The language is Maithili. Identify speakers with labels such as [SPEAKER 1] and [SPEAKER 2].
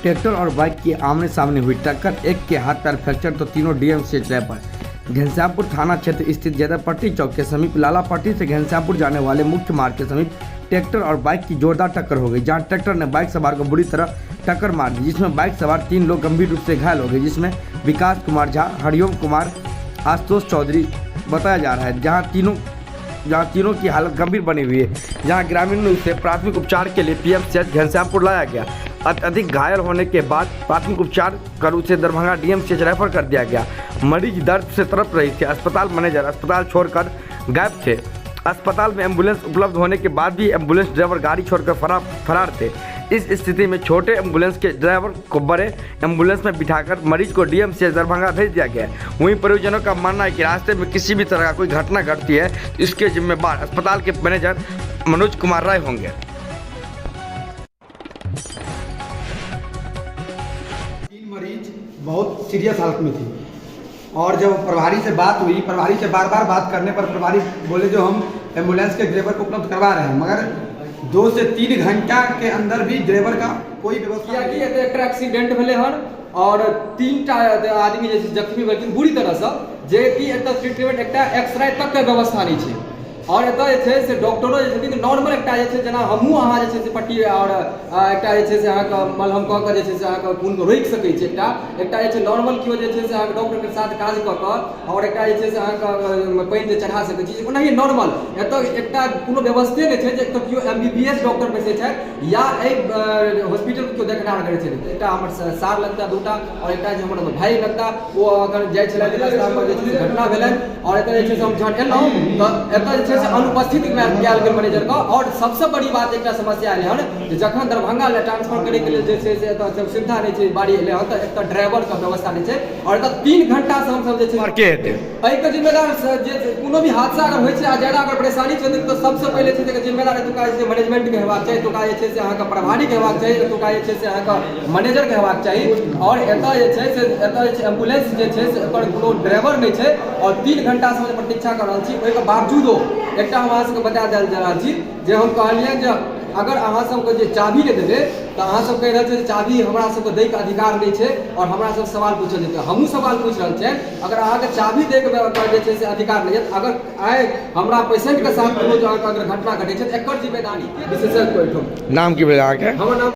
[SPEAKER 1] ट्रैक्टर और बाइक की आमने सामने हुई टक्कर, एक के हाथ पैर फ्रैक्चर तो तीनों डीएमसीएच रेफर। घनश्यामपुर थाना क्षेत्र स्थित जयदेवपट्टी चौक के समीप लालापट्टी से घनश्यामपुर जाने वाले मुख्य मार्ग के समीप ट्रैक्टर और बाइक की जोरदार टक्कर हो गई, जहां ट्रैक्टर ने बाइक सवार को बुरी तरह टक्कर मार दी, जिसमें बाइक सवार 3 लोग गंभीर रूप से घायल हो गए, जिसमें विकास कुमार झा, हरिओम कुमार, आशुतोष चौधरी बताया जा रहा है। जहां तीनों की हालत गंभीर बनी हुई है, जहां ग्रामीणों से प्राथमिक उपचार के लिए पीएमसीएच घनश्यामपुर लाया गया। अत्यधिक घायल होने के बाद प्राथमिक उपचार कर उसे दरभंगा डीएमसीएच रेफर कर दिया गया। मरीज दर्द से तड़प रही थी। अस्पताल मैनेजर अस्पताल छोड़कर गायब थे। अस्पताल में एम्बुलेंस उपलब्ध होने के बाद भी एम्बुलेंस ड्राइवर गाड़ी छोड़कर फरार थे। इस स्थिति में छोटे एम्बुलेंस के ड्राइवर को बड़े एम्बुलेंस में बिठाकर मरीज को डीएमसीएच दरभंगा भेज दिया गया। वहीं परिजनों का मानना है कि रास्ते में किसी भी तरह का कोई घटना घटती है तो इसके जिम्मेदार अस्पताल के मैनेजर मनोज कुमार राय होंगे।
[SPEAKER 2] 3 मरीज बहुत सीरियस हालत में थी और जब प्रभारी से बात हुई, प्रभारी से बार बार बात करने पर प्रभारी बोले जो हम एम्बुलेंस के ड्राइवर को उपलब्ध करवा रहे हैं, मगर 2 से 3 घंटा के अंदर भी ड्राइवर का कोई व्यवस्था
[SPEAKER 3] कियाकि
[SPEAKER 2] नहीं।
[SPEAKER 3] एतऽ एकटा एक्सीडेंट भेलै हन आओर 3टा आदमी जे छै जख्मी भेलखिन बुरी तरहसँ, जे कि एतऽ ट्रीटमेंट एकटा एक्सरे तकके व्यवस्था नहि छै। आओर एतऽ जे छै से डॉक्टरो जे छथिन नॉर्मल एकटा जे छै, जेना हमहूँ अहाँ जे छै से पट्टी आओर एकटा जे छै से अहाँके मलहम कऽ कऽ जे छै से अहाँके खूनके रोकि सकै छी। एकटा एकटा जे छै नॉर्मल केओ जे छै से अहाँके डॉक्टरके साथ काज कऽ कऽ आओर एकटा जे छै से अहाँके पानि जे चढ़ा सकै छी, ओनाहिए नॉर्मल एतऽ एकटा कोनो व्यवस्थे नहि छै जे एतऽ केओ एमबीबीएस डॉक्टर बैसै छथि या एहि हॉस्पिटलके केओ देखभाल करै छै। एकटा हमर सार लगता 2टा आओर एकटा जे हमर भाय लगता, ओ अगर जाइ छलथि रास्तापर जे छै से घटना भेलनि। आओर एतऽ जे छै से हम जहन एलहुँ तऽ एतऽ जे छै से अनुपस्थित कयल गेल मैनेजरके। आओर सबसँ बड़ी बात एकटा समस्या एलै हन जे जखन दरभंगा लए ट्रांसफर करैके लेल जे छै से एतऽ सुविधा नहि छै, गाड़ी एलै हन तऽ एतऽ ड्राइवरके व्यवस्था नहि छै आओर एतऽ 3 घंटासँ हमसब जे छै
[SPEAKER 1] के हेतै
[SPEAKER 3] एहिके जिम्मेदार जे कोनो भी हादसा अगर होइ छै आ ज्यादा अगर परेशानी छै तऽ सबसँ पहिले छै एकर जिम्मेदार एतुका जे छै मैनेजमेंटके हेबाक चाही, एतुका जे छै से अहाँके प्रभारीके हेबाक चाही, एतुका जे छै से अहाँके मैनेजरके हेबाक चाही। आओर एतऽ जे छै से एतऽ जे छै एम्बुलेंस जे छै से एकर कोनो ड्राइवर नहि छै आओर 3 घंटासँ हम प्रतीक्षा कऽ रहल छी। ओहिके बावजूदो एकटा हम अहाँ सबके बता देल जा रहल छी जे हम कहलियनि जे अगर अहाँ सबके जे चाभी नहि देबै तऽ अहाँ सब कहि रहल छियै जे चाभी हमरा सबके दैके अधिकार नहि छै आओर हमरा सब सवाल पूछल जेतै। हमहूँ सवाल पूछि रहल छियनि, अगर अहाँके चाभी दैके जे छै से अधिकार नहि यऽ, अगर आइ हमरा पेशेंटके साथ कोनो अगर घटना घटै छै तऽ एकर जिम्मेदारी विशेषज्ञ ओहिठाम।
[SPEAKER 1] नाम की भेल अहाँके?
[SPEAKER 3] हमर नाम